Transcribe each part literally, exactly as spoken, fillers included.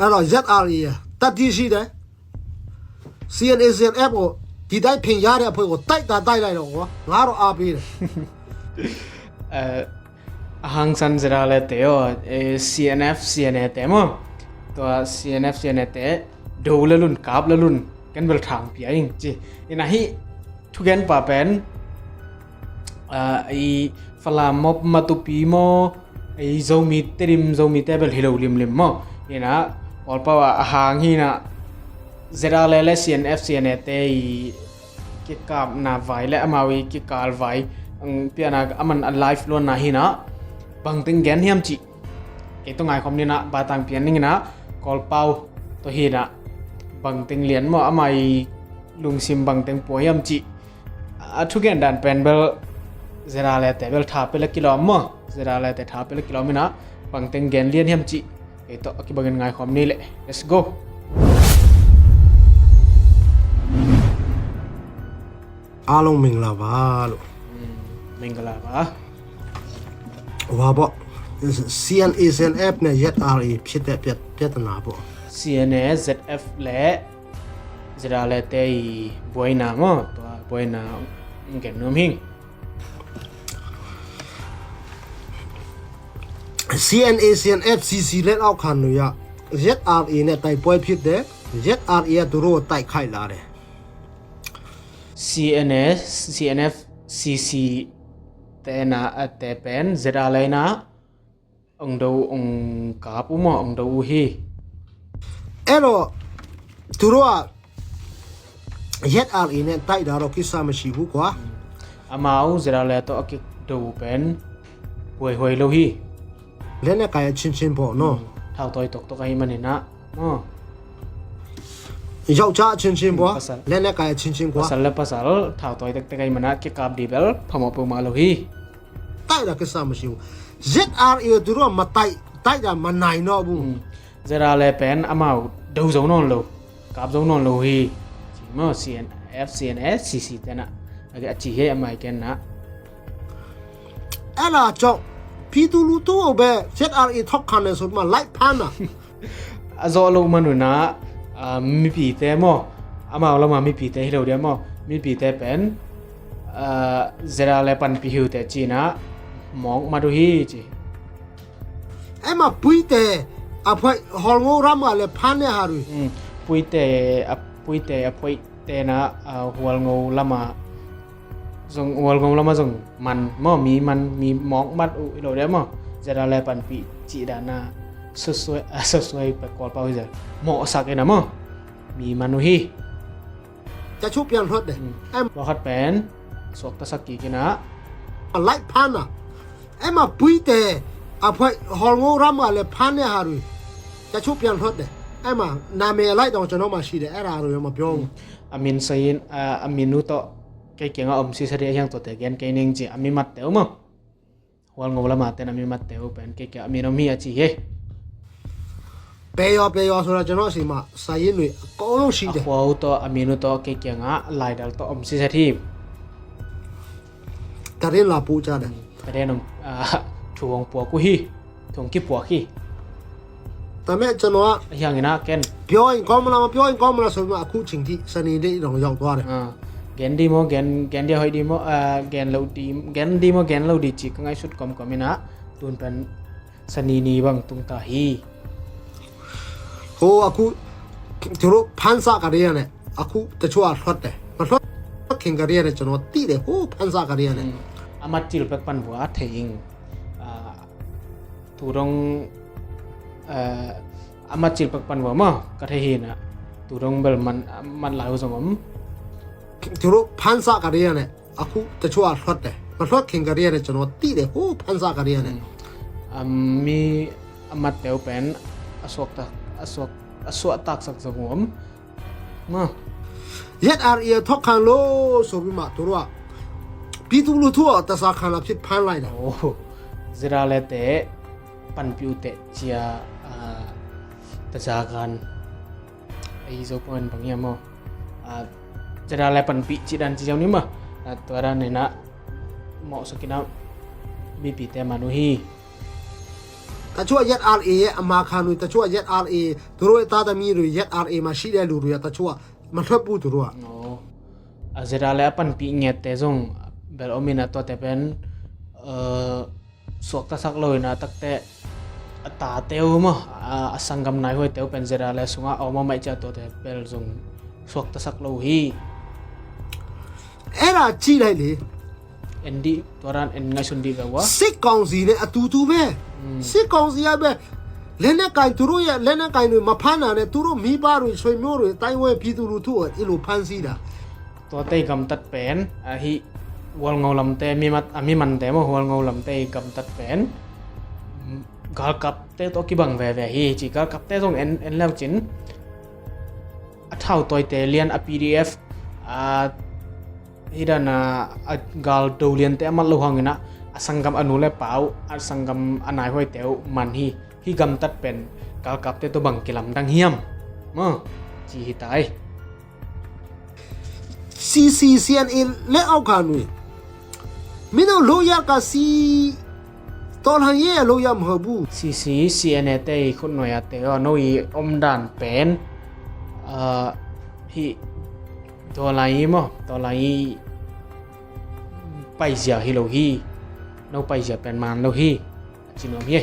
အဲ့တော့ Z R A တတ်သိရှိတယ်။ C N A C N F ကိုဒီတိုင်းဖင်ရတဲ့အဖွင့်ကိုတိုက်တာတိုက်လိုက်တော့ကွာငါတော့အားပေးတယ်။ အဲအဟန်ဆန်စရာလဲတဲော် CNF CNA တဲမော် ตัว CNF CNA တဲဒိုလလုန်ကပ်လလုန်กันเบลทางเปียอิงจีอินาฮิทุกแกนป่าเป็น ไอ้ฝรั่งมอบมาตุปีมอไอ้โซมีเตริมโซมีเตเบลฮิโลลิมลิมมอนี่นะออลปาวาหางฮีนะ เซราเลเลซีเอ็นเอฟซีเอ็นเอเตอีกิกาบนาไวและอามาวีกิกาลไวเปียนาอามันอันไลฟ์ล้วนนาฮีนะบางตึงแกนเฮียมจิ Kei tawh ngaikhawm ni na, batang pian ning na, Kawlpau tawh hi na, bangteng lian maw, amah i lungsim bangteng pua hiam cih a thugen dan pen bel, zera le te bel tha pela kilawm maw, zera le te tha pela kilawm hi na, bangteng gen lian hiam cih kei tawh a kibangin ngaikhawm ni leh. Let's go. အားလုံးမင်္ဂလာပါလို့ မင်္ဂလာပါ ဟိုပါပေါ့ CNA CNF နဲ့ ZRA ဖြစ်တဲ့ပြပြဿနာပေါ့ CNA ZF และ ZRA တဲ့ ဘွဲနာမော် ตัว ဘွဲနာ ငယ်နုံးဟင်း CNA CNF CC လက်အောက်ခံတွေက ZRA နဲ့တိုက်ပွဲဖြစ်တယ် ZRA ကသူတို့ကိုတိုက်ခိုက်လာတယ် CNA CNF CC တဲ့နာအတဲ့ပင် ZRA နာ အောင်ဒိုအောင်ကပ်ဦးမအောင်ဒိုဦးဟီ အဲ့တော့သူတို့က ZRA နဲ့တိုက်တာတော့ကိစ္စမရှိဘူးကွာ အမအောင် ZRA တော့အကဒိုပင်ဝေဝေလို့ဟီ လက်နက်ကိုင်အချင်းချင်းပေါ့နော် ထောက်တော့တော့ကဟိမနေနာနော် ယောက်ျားအချင်းချင်းပေါ့လက်နက်ကိုင်အချင်းချင်းကွာ ပစလပစလထောက်တော့တကဟိမနာကကပ်ဒီဘယ်ဖမော်ပူမလို့ဟီ တိုက်တာကိစ္စမရှိဘူး ZRA ကိုသူတို့ကမတိုက်တိုက်တာမနိုင်တော့ဘူး ZRA လည်းပင်အမအောင်ဒိုဇုံနော်လို့ကပ်ဇုံနော်လို့ဟီမ CNF CNA CC တဲ့နာအကအချီဟဲအမိုက်ကဲနာ အဲ့ဒါကြောင့်ပြည်သူလူထုကိုပဲ ZRA ထောက်ခံတယ်ဆိုပြီးမှလိုက်ဖမ်းတာ အဇော်လုံးမနုနာမီပီတဲမော်အမအောင်လမမီပီတဲဟီလိုဒီမော်မီပီတဲပင် ZRA လည်းပန်ပီဟူတဲချီနာမောင်မတူဟီချီ အဲ့မှာပွီးတယ်အဖွဲ့ဟော်ငိုးရမ်းကလည်းဖမ်းတဲ့ဟာတွေ ပွီးတယ်အပွီးတယ်အဖွိတဲနာဟော်ငိုးလမ zong walgom lama zong man maw mi man mi mawk mat uh i lo deh maw ZRA le panpih cih dan a sosoi a sosoi pa Kawlpau hi zel mawhsak in a maw mi man uh hi. จะชุบပြန်လွှတ်တယ်အဲ့ Bawkhat pen suaktasak kik in a လိုက်ဖမ်းတာအဲ့မှာပွီးတယ်အဖွဲ့ဟော်ငိုးရမ်းကလည်းဖမ်းတဲ့ဟာတွေတချို့ပြန်လွှတ်တယ်အဲ့မှာနာမည်အလိုက်တော့ကျွန်တော်မှရှိတယ်အဲ့ဒါတွေမပြောဘူး အမင်စရင်အမင်နူတော့ Kei kiangah om sisari a hiang tuate gen kei ning ci a mi matte uh maw? Hual ngo lama ten a mi matte uh pen kei kiangah a mi no mi a ci hi. ဘယ်ရောဘယ်ရောဆိုတော့ကျွန်တော်အစီမှာစာရင်းတွေအကုန်လုံးရှိတယ် Hual to a mi nu to kei kiangah laidal to om sisari. တရင်လာပို့ကြတယ် Karen om thu hong puak uh hi. Thu hong kipuak hi. ဒါပေမဲ့ကျွန်တော်က အဟိုင်နာကဲန် ပြောရင်ကောင်းမလားမပြောရင်ကောင်းမလားဆိုပြီးမှအခုချိန်ထိစနေနေ့တောင်ရောက်သွားတယ် ကဲန်ဒီမောကဲန်ကဲန်ဒီဟိုင်ဒီမောကဲန်လို့ဒီကဲန်ဒီမောကဲန်လို့ဒီချီကငိုင်းဆွတ်ကောမ်ကောမ်မီနာတွန်ပန်စနေနေ့ဘင်တုံတာဟီ ဟိုအခုသူတို့ဖမ်းစကရေရနဲ့အခုတချို့ကလွှတ်တယ်မလွှတ်ခင်ကရေရနဲ့ကျွန်တော်တိတယ်ဟိုဖမ်းစကရေရနဲ့ အမတ်တိလ်ပက်ပန်ဘွားထေးင်း သူတော့အမတ်ချစ်ပက်ပန်ဝမကထဲဟိနသူတော့ဘယ်မန်မန်လာဟုဇုံမ် သူတို့ဖမ်းစကရေရနဲ့အခုတချို့ကလွှတ်တယ်မလွှတ်ခင်ကရေရနဲ့ကျွန်တော်တိတယ်ဟိုဖမ်းစကရေရနဲ့ အမီအမတ်တဲဝပန်အစွက်တအစွက်အစွက်တက်ဆက်ဇုံမ် မ ရက်အာရီအထောက်ခံလို့ဆိုပြီးမှသူတို့ကပြည်သူလူထုကတစားခံလာဖြစ်ဖမ်းလိုက်တာ โอ้เซราเลเตปันปิวเตเจียอ่าตะจากันไอโซปอนบางอย่างมออ่าเซราเลปันปิจิดันจิเจ้านี่มออ่าตัวด้านในนะเหมาะสกินะมีปีแต่มานุฮี တချို့ ZRA ရဲ့ အမဟာခံတွေ၊ တချို့က ZRA၊ သူတို့ရဲ့ သားသမီးတွေ ZRA မှာ ရှိတဲ့လူတွေက တချို့က မထွက်ဘူး သူတို့က။ အ ZRA လည်း အပန်ပီညက်တဲ zong bel om ina, tuate pen, eh, suaktasak lo ina, takte a tate uh maw, a, a sanggam nai huaite uh pen ZRA sungah a om a maih ciah tuate bel zong suaktasak lo uh hi. အဲ့ဒါကြည့်လိုက်လေ။ En dih, tua dan en ngaihsun dih ve ua. စစ်ကောင်စီနဲ့ အတူတူပဲ။ อืม စစ်ကောင်စီကပဲ။ လက်နက်ကိုင်၊ သူတို့ရဲ့ လက်နက်ကိုင်တွေ မဖမ်းတာနဲ့ သူတို့မိဘတွေ၊ ဆွေမျိုးတွေ၊ တိုင်းဝဲပြည်သူလူထုကို အဲ့လိုဖမ်းဆီးတာ။ Tuate gamtat pen, ahi, Hualngo lamte, mimat, a, mimante maw, Hualngo lamte gamtat pen, galkapte tawh kibang veve hi ci. Galkapte zong en, en leu cin, a thautawite lian, a PDF, a, hi dan a, a gal do liante a mat lo hangin ah, a sanggam a nu le pa uh, a sanggam a nai huaite uh man hi. Hih gamtat pen galkapte tawh bang kilamdang hiam maw, ci hi ta ei. CCCNA လက်အောက်ခံတွေ၊ မင်းတို့လုပ်ရပ်က စီ တော်လှန်ရေးရဲ့ လုပ်ရပ်မဟုတ်ဘူး။ CCCNA တei khutnuai a te aw, no i omdan pen, ah, hih တော်လှန်ရေး maw, တော်လှန်ရေး paizia hi lo hi. No paizia pen man lo hi, a ci nuam hi.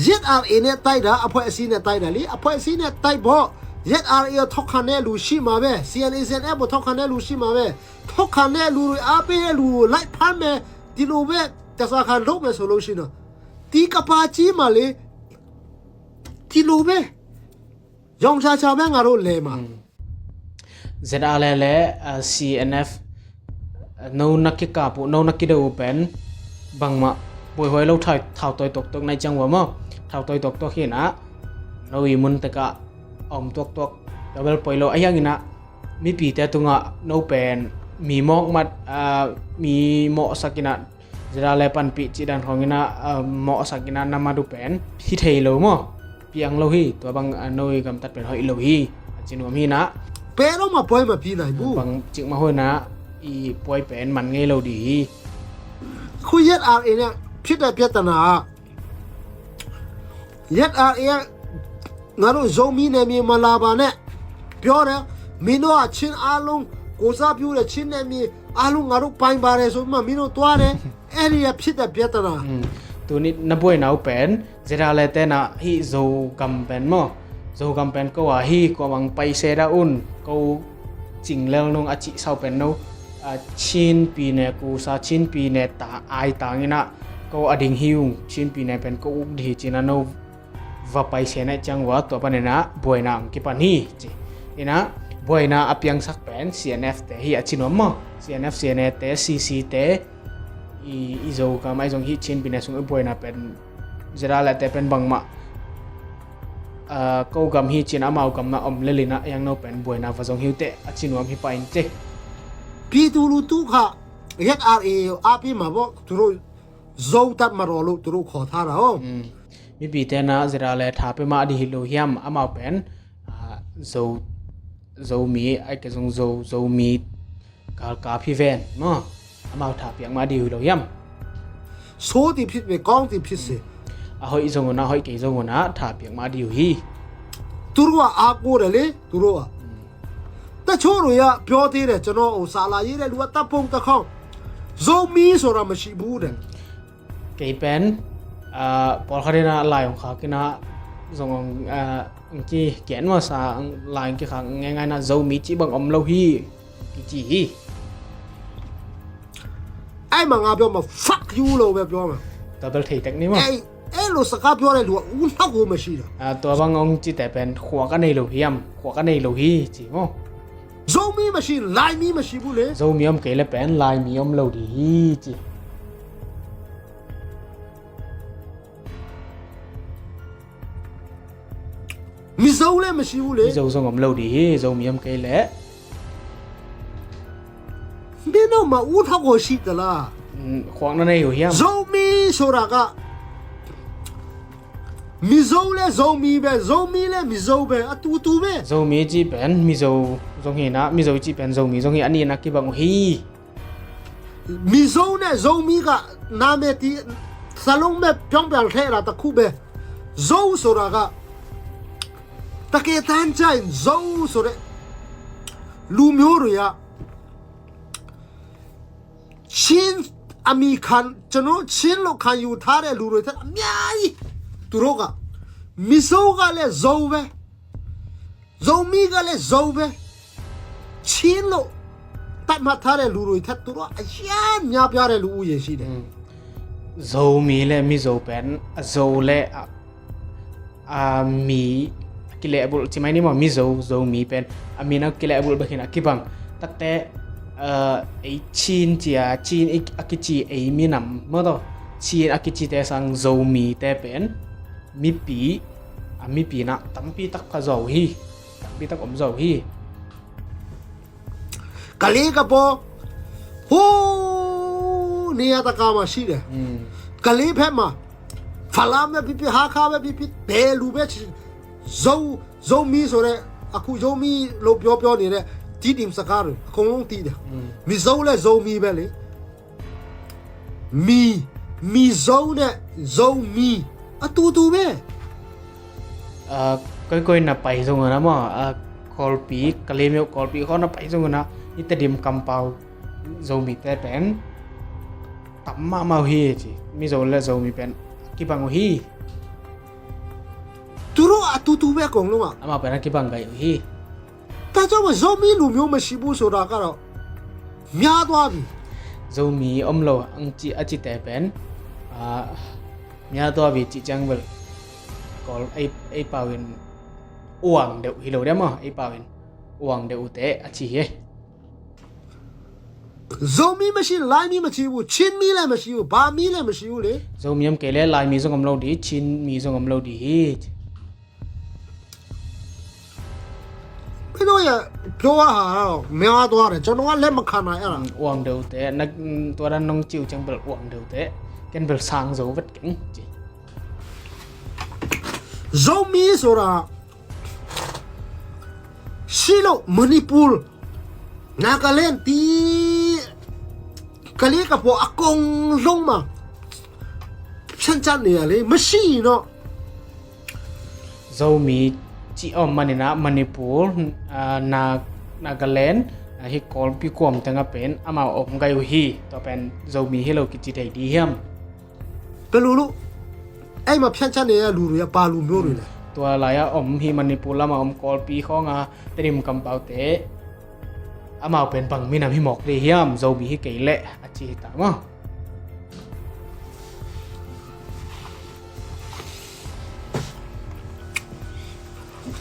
ZRA နဲ့ တိုက်တာ၊ အဖွဲ့အစည်းနဲ့ တိုက်တာလေ။ အဖွဲ့အစည်းနဲ့ တိုက်ဖို့ ZRA ကို ထောက်ခံတဲ့လူ ရှိမှာပဲ။ CNA CNF ကို ထောက်ခံတဲ့လူ ရှိမှာပဲ။ ထောက်ခံတဲ့လူတွေ၊ အားပေးတဲ့လူကို လိုက်ဖမ်းမယ်။ ဒီလိုပဲ တစားခါလုပ်မယ်ဆိုလို့ရှိရင်တော့ ဒီကဘာကြီးမှာလေ ဒီလိုပဲ ရောင်ချာချာပဲ ငါတို့လဲမှာ။ ZRA le, ah, CNF, ah, no na kikap uh, no na kido uh pen bangmah buaihuai lo, thau, thautawi tuaktuak na hih ciang uh a maw. Thautawi tuaktuak hi inah, no i mun tekah a om tuaktuak, tua bel poi lo. Ahi hangin ah mipite tungah no pen mi mawk mat, ah, mi mawhsak inah, ZRA le panpih cih dan khawng inah, ah, mawhsak inah na mat uh pen hi thei lo maw. Piang lo hi, tua bang, ah, no i gamtat pen hoih lo hi, a ci nuam hi inah. ဘယ်တော့မှ ပွဲမပြီးနိုင်ဘူး။ Bang cikmah hoi inah i puai pen man ngei lo dih hi. အခု ZRA နဲ့ ဖြစ်တဲ့ပြဿနာက ZRA က ငါတို့ ဇိုမီးနယ်မြေ မလာပါနဲ့ ပြောတယ်။ မင်းတို့က ချင်းအားလုံး ကိုယ်စားပြုတဲ့ ချင်းနယ်မြေအားလုံး ငါတို့ပိုင်ပါတယ်ဆိုပြီးမှ မင်းတို့သွားတယ်။ အဲ့ဒီက ဖြစ်တဲ့ပြဿနာ။ Tuni na buaina uh pen ZRA le te inah hih Zogam pen maw, Zogam pen ko a hi, ko bang paise dah un, ko cing lel nung a cih sau pen no, ah, Chin pyine kusa, Chin pyine ta, ai tang inah ko a ding hi ung, Chin pyine pen ko uk dih hi ci inah no va paise na hih ciang uh a, tua pan inah buaina hong kipan hi ci. Inah buaina a piangsak pen CNF te hi, a ci nuam maw. CNF, CNA te, CC te, i, i Zogam ahi zong hih Chin pyine sung i buaina pen ZRA le te pen bangmah, ah, ko gam hi ci inah amau gam na om lel inah, a hiang no pen buaina va zong hi uh teh, a ci nuam hi pah in ci. ပြည်သူလူထုက ZRA ကို အားပေးမှာပေါ့။ သူတို့ ဇုတ်တပ်မတော်လို့ သူတို့ ခေါ်ထားတာကိုး။ อืม mipite inah ZRA le tha pia mah dih hi lo hiam, amau pen, ah, Zo, Zomi, ai ke zong Zo, Zomi galkap hi ven maw. Amau tha piak mah dih uh hi lo hiam. ဆိုးသည်ဖြစ်စေ၊ ကောင်းသည်ဖြစ်စေ၊ အဟိုက်ဇုံကနာ၊ ဟိုက်ကီဇုံကနာ၊ ထပ်ပြမဒီယူဟီ။ သူတို့က အားကိုးတယ်လေ၊ သူတို့က။ တချို့တွေက ပြောသေးတယ်၊ ကျွန်တော့်ကို စာလာရေးတဲ့လူက တပ်ပုံတစ်ခေါက်၊ ဇိုမီဆိုတာ မရှိဘူးတဲ့။ Kei pen, ah, pawlkhat in ah lai hong khak in ah, zong hong, ah, hong kigen masa, lai hong kikhak ngeingai in ah, Zomi cih bang om lo hi, kici hi. Ai ma nga pyo ma, fuck you lo pyo ma. Tua bel thei tek ni maw. Ai, ai lo saka pyo le lua, un hak hu ma shi da. Ah, tua bang hong cite pen, khuak a nei lo hiam, khuak a nei lo hi, ci maw. Zomi ma shi, Laimi ma shi bu le. Zomi om kei le pen, Laimi om lo di hi, ci. Mizo le ma shi bu le. Mizo zong om lo di hi, Zomi om kei le. Mino ma u thak ho shi da la. Mm, khuak na nei uh hiam. Zomi so ra ka. Mizo le Zomi be, Zomi le Mizo be, a tu tu be. Zomi ci pen, Mizo zong hi na, Mizo ci pen, Zomi zong hi, a ni na kibang uh hi. Mizo ne Zomi ka na me ti, စလုံးမဲ့ပြောင်းပြန်လှည့်လာတစ်ခုပဲ။ ဇုတ်ဆိုတာက တကယ်တမ်းကျရင် ဇုတ်ဆိုတဲ့လူမျိုးတွေက ချင်းအမည်ခံကျွန်တော်ချင်းလို့ခံယူထားတဲ့လူတွေထက်အများကြီး သူတို့က မီဇိုကလည်းဇုတ်ပဲ၊ ဇုတ်မီကလည်းဇုတ်ပဲ၊ ချင်းလို့သတ်မှတ်ထားတဲ့လူတွေထက် သူတို့အရမ်းများပြားတဲ့လူဦးရေရှိတယ်။ ဇုတ်မီလည်း မီဇိုပင် အဇုတ်လည်း အ a mi a kilehbulh ci mai ni maw, Mizo, Zomi pen a min a kilehbulh bek hi a kibang. Takte ei Chin ci a, Chin a kici ei minam maw taw, Chin a kicite sang Zomite pen mipi, a mipi na tampi tak pha zaw hi, tampi tak om zaw hi. ကလေးကပေါ် ဟိုးနေရာတကာမှာရှိတယ်။ อืม ကလေးဘက်မှာ ဖလမ်းပဲဖြစ်ဖြစ် ဟားခါပဲဖြစ်ဖြစ် ဘယ်လူပဲဖြစ်ဖြစ် ဇုံ ဇုံမီဆိုတဲ့ အခုဇုံမီလို့ပြောပြောနေတဲ့ တီးတိမ်စကားတွေ အကုန်လုံးတီးတယ်။ อืม မီဇုံလည်း ဇုံမီပဲလေ။ မီ မီဇုံနဲ့ ဇုံမီ အတူတူပဲ။ အာ ကိုယ်ကိုယ်နပိုင်ဆုံးကနားမ အာ Kawlpi, Kalaymyo Kawlpi ခေါ်နပိုင်ဆုံးကနား Tedim Kampau Zomite pen tam mahmah uh hi ci. Mizo le Zomi pen kibang uh hi. သူတို့အတူတူပဲ အကုန်လုံးက။ အမပန်ကဘန်ဂိုင်ဟီ။ ဒါကြောင့်မို့ ဇုံမီလူမျိုးမရှိဘူးဆိုတာကတော့ များသွားပြီ။ Zomi om lo ang ci a ci te pen, ah, များသွားပြီ ci ciang bel. Kol ei, ei pawin uang deuh hi lo dia maw, ei pawin uang deuh te a ci hi. ဇုံမီမရှိ လိုင်းမီမရှိဘူး။ ချင်းမီလည်းမရှိဘူး။ ဗာမီလည်းမရှိဘူးလေ။ Zomi om kei le, Laimi zong om lo di, Chinmi zong om lo di hi. မင်းတို့ရဲ့ပြောတာဟာတော့ များသွားတယ်။ ကျွန်တော်ကလက်မခံနိုင်အဲ့ဒါ။ Uang deuh te, na, tua dan nong ciu ciang bel uang deuh te, ken bel sang zo vet keng ci. ဇုံမီဆိုတာ ရှိလို့ မဏိပူရ် နာဂလန် တီး ကလေးကပေါ် အကုန်လုံးမှာ ဖြန့်ကျက်နေရလေ။ မရှိရင်တော့ Zomi ci om manin a Manipur, ah, Na, Nagaland, ah, hi Kawlpi kuam teng a pen amau om gai uh hi. Tua pen Zomi hi lo kici thei di hiam? ဘယ်လိုလုပ် အဲ့မှာဖြန့်ကျက်နေတဲ့လူတွေက ဘာလူမျိုးတွေလဲ။ Tua lai a om hi Manipur lam a om Kawlpi khawng a Tedim Kampau te amau pen bang minam hi mawk le hiam, Zomi hi kei leh a ci hi ta maw.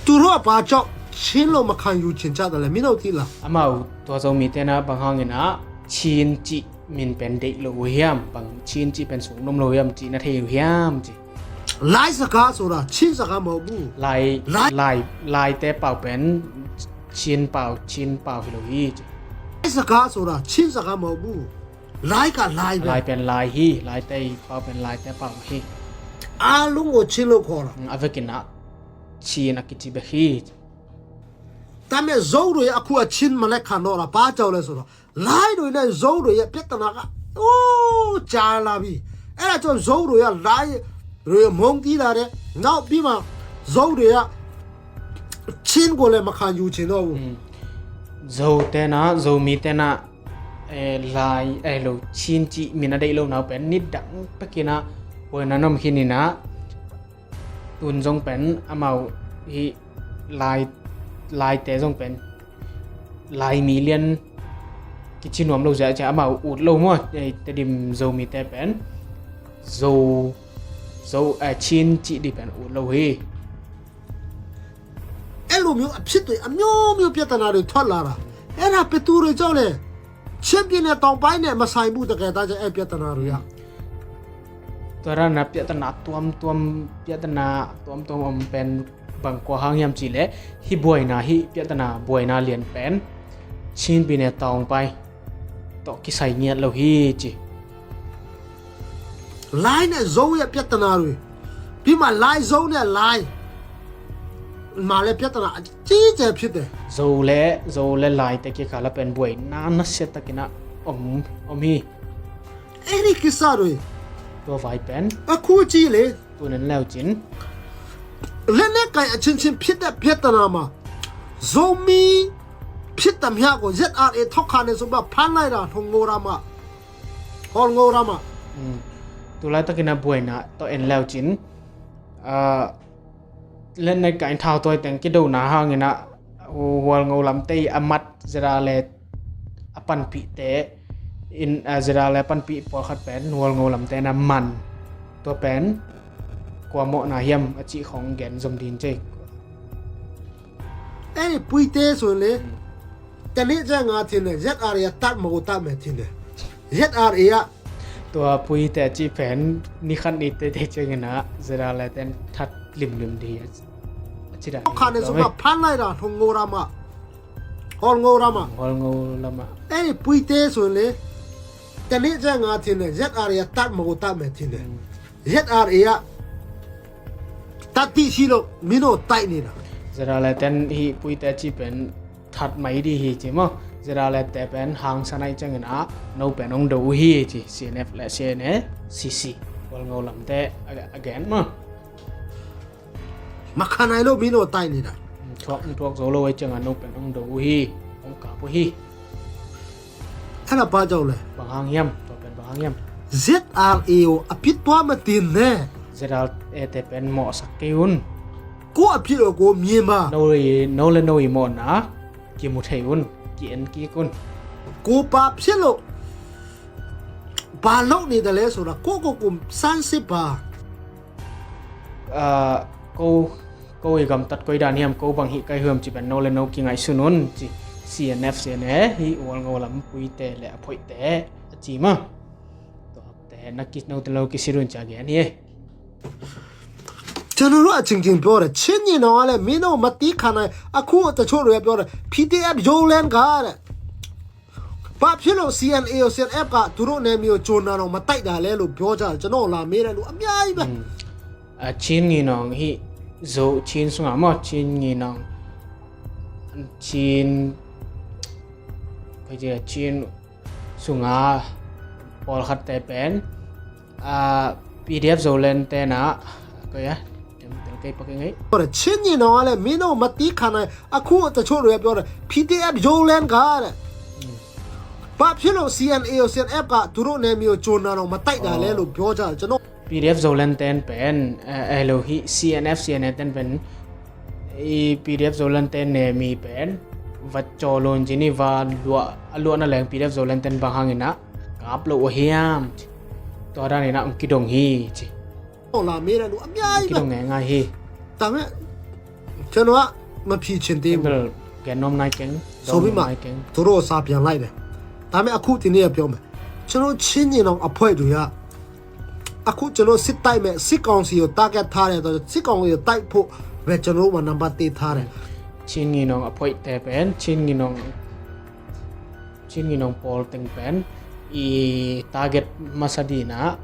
သူတို့က ဘာကြောင့် ချင်းလို့ မခံယူချင်ကြတာလဲ။ မင်းတို့သိလား။ Amau tua Zomite na bang hangin a Chin cih min pen deih lo uh hiam, bang Chin cih pen sung nuam lo uh hiam, cih na thei uh hiam ci. လိုင်းစကားဆိုတာ ချင်းစကားမဟုတ်ဘူး။ Lai, Lai, Laite pau pen Chin pau, Chin pau hi lo hi ci. လိုင်းစကားဆိုတာ ချင်းစကားမဟုတ်ဘူး။ လိုင်းက လိုင်းပဲ။ Lai pen Lai hi, Laite pau pen Laite pau hi. အားလုံးကို ချင်းလို့ခေါ်တာ။ A vekin a Chin a kici bek hi. ဒါပေမဲ့ ဇုံတွေ အခု အချင်း မလက်ခံတော့တာ ဘာကြောင့်လဲဆိုတော့ လိုင်းတွေနဲ့ ဇုံတွေရဲ့ ပြဿနာက အိုး ကြာလာပြီ။ အဲ့ဒါကြောင့် ဇုံတွေက လိုင်းတွေ မုန်းတီးလာတယ်။ နောက်ပြီးမှ ဇုံတွေက ချင်းကိုလည်း မခံယူချင်တော့ဘူး။ Zote na, Zomite na, eh, Lai, eh, lo, Chin cih min a deih lo nau pen nidang pekin a buaina na om khin in a, tun zong pen amau hi Lai, Laite zong pen Laimi lian kici nuam lo ziah ciah amau ut lo maw. Tedim Zomite pen Zo, Zo, eh, Chin cih di pen ut lo hi. အဲ့လိုမျိုးအဖြစ်တွေ အမျိုးမျိုး ပြဿနာတွေ ထွက်လာတာ။ အဲ့ဒါ ဘယ်သူတွေကြောင့်လဲ။ ချင်းပြည်နယ်တောင်ပိုင်းနဲ့ မဆိုင်ဘူး။ တကယ်တမ်းကျ အဲ့ပြဿနာတွေက။ Tua dan a piahtana tuamtuam, piahtana tuamtuam om pen bang kua hang hiam cih leh, hih buaina, hih piahtana buaina lian pen Chin pi ne tawng pai tawh kisai ngiat lo hi ci. လိုင်းနဲ့ ဇုံရဲ့ ပြဿနာတွေ။ ပြီးမှ လိုင်း ဇုံနဲ့ လိုင်းမှာလည်း ပြဿနာ အကြီးအကျယ် ဖြစ်တယ်။ Zo le, Zo le Laite kikal ah pen buaina nasiatakin a om, om hi. အဲ့ဒီကိစ္စတွေ Tua vai pen a khu ci le. Tun en leu cin, lene kai a cincin phit a phiat ta na ma, Zomi phit tam hia ko Z R A thok kha ne zumba phan lai ra hong ngo ra ma, hol ngo ra ma. Tulai takin a buaina to en leu cin, a, lene kai thau toi teng kidona hangin a, hual ngo lamte i a mat Z R A le a panpihte in, a, Z R A le a panpih pawlkhat pen hual ngo lamte na man. Tua pen kua mawhna hiam a cih khong gen zom din cei. Ei, puite sun le. Tani zanga thine Z R A tat mo tat me thine Z R A. Tua puite a cih pen ni khan ni tete ciangin a Z R A le ten that limlim di a ci dan. Khan ne zuma phan lai ra hong ngo ra ma. Hol ngo ra ma. Hol ngo ra ma. Ei, puite sun le. Tani zanga thine Z R A tat mo tat me thine Z R A tat ti si lo mino tai ni na. Z R A le ten hi puite ci pen that mai di hi ci maw. Z R A le te pen hang sanai ciangin a no pen ong do uh hi ci. C N F le C N A, C C, hual ngo lamte a gen maw. Makhanai lo mi no tai ni da. Thuak, thuak zo lo ai cianga no pen ong do uh hi, ong kap uh hi. Ana pa jau le. Bang hang hiam, tua pen bang hang hiam. Z R A o a pit tua ma tin ne. Z R A te pen mawh sak kei un. Ko a pit o ko mi ma. No le, no le no i mawhna kimu thei un, ki en kik un. Ko pa pit lo. Pa lo ni da le so da ko ko kum san si pa. Ko, ko i gamtat koi dan hiam, ko bang hih kai hiam ci pen no le no kingaihsun un ci. C N F, C N A hi, hual ngo lam puite le a phoihte a ci ma. Tuate na ki, no te lo kisit un ci a gen hi. Canu lo a cingcing pyo re, cin ni no le mi no mati khanai a khu ta cho lo ya pyo re, P T F yo len ka re. Pa philo C N A o C N F ka turo ne mi o chon na no matai da le lo pyo cha cha no la me le lo a mi ai ba. A Chin ngi nong hi zo Chin sunga mo Chin ngi nong Chin koi je Chin sunga pawlkhat te pen a P D F Zoland te na koi a Chin ni no le mi no mati khanai a khu ta cho lo ya pyo P T F Zoland ka le. Pa philo C N A o C N F ka turo ne mi o chon na no matai da le lo pyo cha cha no. P D F Zoland ten pen a lo hi C N F C N A ten pen i P D F Zoland ten ne mi pen va cho lon jini va lua a lua na leng P D F Zoland ten bang hangin a kap lo o hiam. Tua dan in a ong kidong hi ci. Ong la mi le lu a mi ai ba. Kidong ngai ngai hi. Tame. Chenwa ma phi chen te. Bel gen nom nai keng. So bi ma. Turo sa pian lai be. Tame a khu ti ni a pyo me. Chenwa chin ni nong a phoi du ya. A khu chenwa sit tai me sit kong si yo target tha le to sit kong yo tai pho. Ve chenwa ma number te tha le. Chin ni nong a phoi te pen chin ni nong Chin ni nong pawl teng pen i target masa di na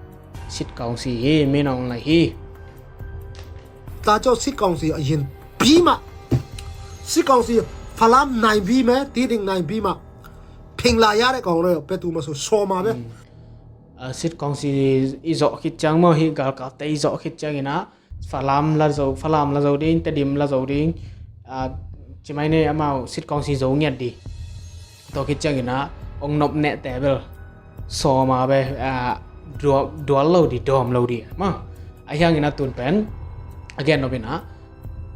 sit kong si hi mi nong lai hi. Ta cho sit kong si a yin bi ma. Sit kong si Falam nai bi me ti ding nai bi ma. Phing la ya le kong le pe tu ma so so ma be. Sit kong si i zo khit chang mo hi gal ka te i zo khit chang ina Falam la zo, Falam la zo ding, Tedim la zo ding. Ci mai ne amau sit kong si zo ngiat di. To khit ciangin a ong nop neh te bel sawma be dual lo di, dawm lo di ma. A hiangin a tun pen a gen nopin a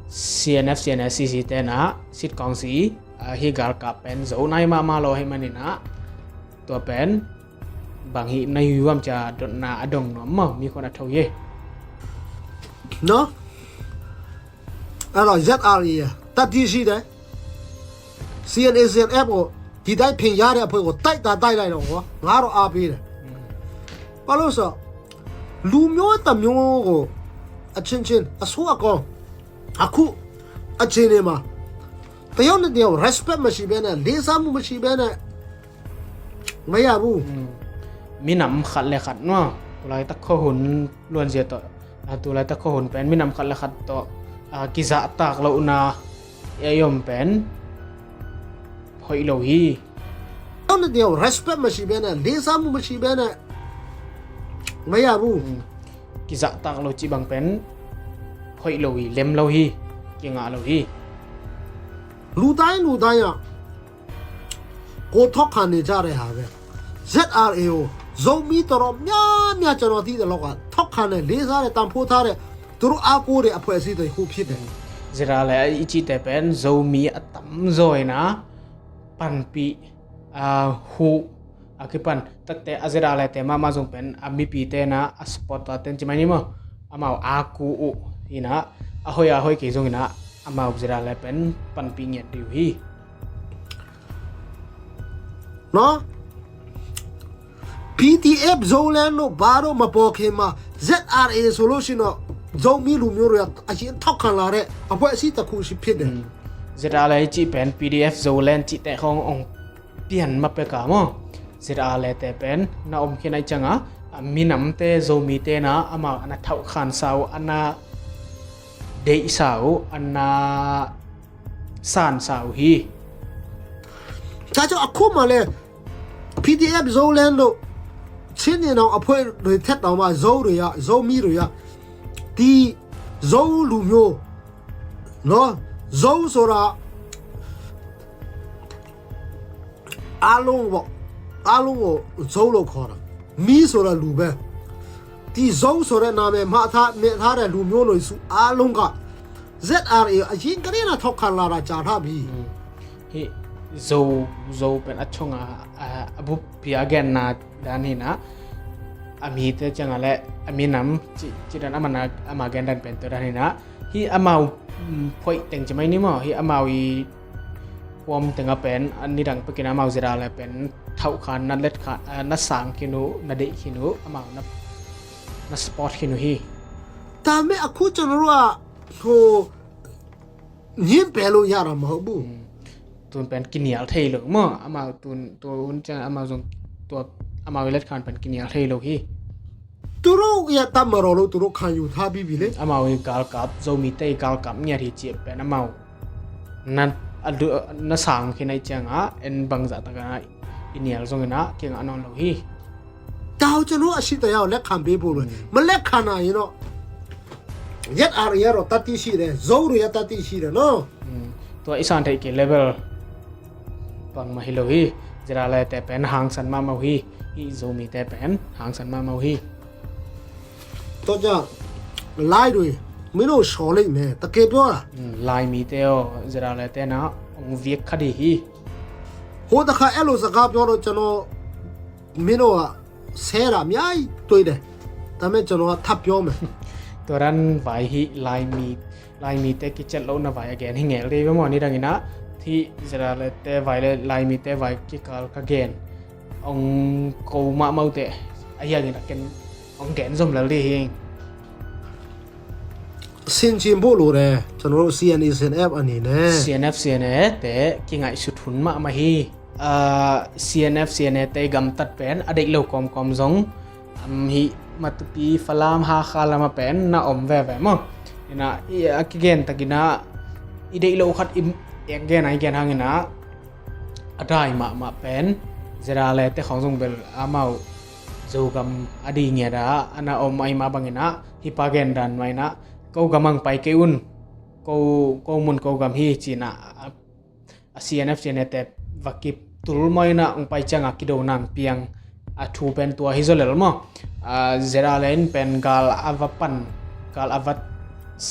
C N F, C N S, C C te na sit kong si hi galkap pen zo nai mahmah lo hi manin a tua pen bang hi na yuam ca dotna a dong nuam maw mi khon a tho ye. No. A lo Z R E a ta D C de C N A Z F o ti dai phing ya de a phoi ko tai ta dai lai lo ko nga ro a pi de. Pa lo sa lu myo ta myo ko a chin chin a su a ko a khu a chin ma. Tayo na diyo respect ma si be na lisa mu ma si be na. Maya bu. Minam khat le khat no tulai tak kho hun luan zia to. Tulai tak kho hun pen minam khat le khat to kizahtak lo na yom pen hoih lo hi. Tayo na diyo respect ma si be na lisa mu ma si be na. ไม่อยากรู้ อืม kizahtak lo cih bang pen hoih lo hi, lem lo hi, kingah lo hi. လူတိုင်းလူတိုင်းက ကိုယ်ထောက်ခံနေကြတဲ့ဟာပဲ ZRA ကို ဇိုမီးတော်တော်များများ ကျွန်တော်သိသလောက်က ထောက်ခံတယ် လေးစားတယ် တန်ဖိုးထားတဲ့ သူတို့အားကိုးတဲ့အဖွဲ့အစည်းတစ်ခုဖြစ်တယ် ZRA i cihte pen Zomi a tamzaw in a panpih, aa, huh a kipan takte a ZRA te mahmah zong pen a mipite in a, a supporter ten ci mai ni maw, amau a ku uh in a, a hoih a hoih kei zong in a, amau ZRA pen panpih ngiat dih uh hi. နော် PDF Zoland တို့ဘာတို့မပေါ်ခင်မှာ ZRA ဆိုလို့ရှိရင်တော့ ဇိုမီးလူမျိုးတွေကအရင်ထောက်ခံလာတဲ့အဖွဲ့အစည်းတစ်ခုရှိဖြစ်တယ် ZRA i cih pen PDF Zoland cihte khawng ong pian ma pek a maw, ZRA te pen na om khin a i ciang a, a minamte Zomite in a amau a na thauhkhansa uh, a na deihsa uh, a na sansa uh hi. ဒါကြောင့်အခုမှလည်း PDF Zoland တို့ ချင်းညီနောင်အဖွဲ့တွေထက်တောင်မှ ဇိုတွေရ ဇိုမီးတွေရ ဒီ ဇိုလူမျိုး နော် ဇိုဆိုတာ အားလုံးပေါ့ အားလုံးကို ဇိုလို့ခေါ်တာ မီးဆိုတာလူပဲ ဒီ ဇိုဆိုတဲ့နာမည်မှတ်ထား မှတ်ထားတဲ့လူမျိုးနွယ်စုအားလုံးက ZRA အရင်ကတည်းကထောက်ခံလာတာကြာထားပြီ ဟိ Zo, Zo pen a chong a, a, a bup pi a genna dan hi na, a mite ciang a le a minam ci, ci dan a man a, ama gen dan pen tua dan hi na, hih amau, mm, phoih teng ci mai ni maw, hih amau i kuam teng a pen a nidang pekin amau ZRA le pen thauhkhan na let kha, a, na sang khin uh, na deih khin uh, amau na, na support khin uh hi. ဒါပေမဲ့အခုကျွန်တော်တို့ကဟို ငြင်းပယ်လို့ရတာမဟုတ်ဘူး อืม tun pen kinial thei lo maw, amau tun, tun ciang amau zong tua, amau i let khan pen kinial thei lo hi. သူတို့ရဲ့တပ်မတော်လို့သူတို့ခံယူထားပြီးပြီလေ amau i galkap, Zomite i galkap ngiat hi ci pen amau na, a du, na sang khin a i ciang a en bangzah tak a i nial zong in a kingah nawn lo hi. ဒါကိုကျွန်တော်တို့အရှိတရားကိုလက်ခံပေးဖို့လို့ မလက်ခံနိုင်ရင်တော့ ZRA ကတော့တတ်သိရှိတယ် ဇိုတွေရဲ့တတ်သိရှိတယ်နော် tua i san theih kei level bang mah hi lo hi. ZRA le te pen hangsan mahmah uh hi. Hih Zomite pen hangsan mahmah uh hi. တော့ကြ Lai တွေမင်းတို့ရှော်လိမ့်မယ်တကယ်ပြောတာ Lai mite aw, ZRA le te in a ong viak kha dih hi. ဟိုတခါအဲ့လိုစကားပြောတော့ကျွန်တော်မင်းတို့ကဆဲတာအများကြီးတွေ့တယ်ဒါပေမဲ့ကျွန်တော်ကထပ်ပြောမယ် Tua dan vai hih Lai mi, Lai mite kiciat lohna vai a gen hi ngel dih ve maw, nidang in a hih ZRA le te vai le Lai mite vai kikal ka gen ong ko mahmah uh teh, a hiang in a ken ong gen zom lel dih hi. ဆင်ခြင်ဖို့လိုတယ်ကျွန်တော်တို့ CNA CNF အနေနဲ့ CNF CNA te kingaihsut hun mahmah hi. Aa, CNF CNA te gamtat pen a deih lo kawmkawm zong, am, hih Matupi, Falam, Hakha lam a pen na om veve maw. In a, i, a kigen tak in a i deih lo khat i ek gen a i gen hang in a, a dai mahmah pen ZRA le te khawng zong bel amau Zogam a dih ngiat a a na om ahih mah bang in a, hih pa gen dan mah in a, ko gam hang pai kei un, ko, ko mun ko gam hi ci in a, a, a CNF CNA te va kitul mawh in a ong pai ciang a kido nang piang a thu pen tua hi zaw lel maw. Aa, ZRA le in pen gal a va pan, gal a va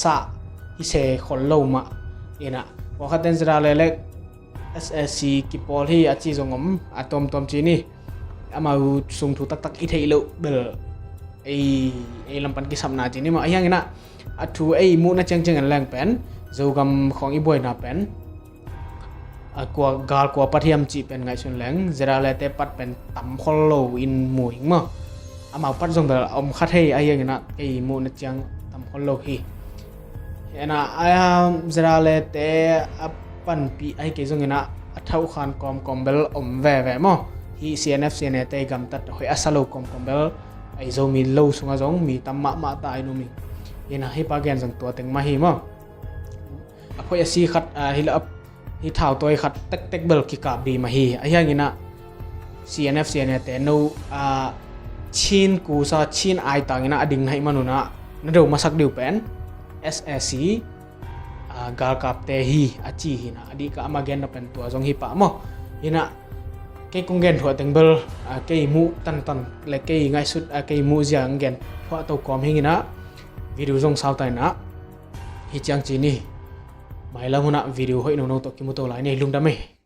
sah hi se khol lo mah in a, pawlkhat ten ZRA le le SAC kipawl hi a ci zong om a, tuamtuam ci ni. Amau sung thu taktak i theih loh bel ei, ei lam pan kisapna ci ni maw, a hiang in a, a thu ei muhna ciangciang en leng pen Zogam khawng i buaina pen, a, kua, gal kua pat hiam cih pen ngaihsun leng ZRA le te pat pen tam khol lo in mu ing maw. Amau pat zong bel a om kha thei, a hiang in a ei muhna ciang tam khol lo hi. Hi in a, a, ZRA le te a panpih ahi kei zong in a, a thauhkhan kawmkawm bel om veve maw. Hih CNF CNA te gamtat hoih a sa lo kawmkawm bel ei Zomi lo sungah zong mi tam mahmah ta in um hi. Hi in a, hih pa gen zong tua teng mah hi maw. A phoih a si khat, a, hi lo a, hi thautawi khat tektek bel kikap dih mah hi. A hiang in a, CNF CNA te no, a, Chin kusa, Chin aitang in ah a ding na hih man un ah na do masak ding uh pen S A C galkapte hi a ci hi in ah, a dih kah amah gen nop pen tua zong hi pah maw. Hi in ah kei kong gen thuah teng bel kei muh tantan le kei ngaihsut, kei muh zia kong gen thuah to kawm hi ing in ah, video zong sau ta in ah, hi ciang ci ni. Mailam hun ah video hoih nono tawh kimu to lai ni. Lungdam ei.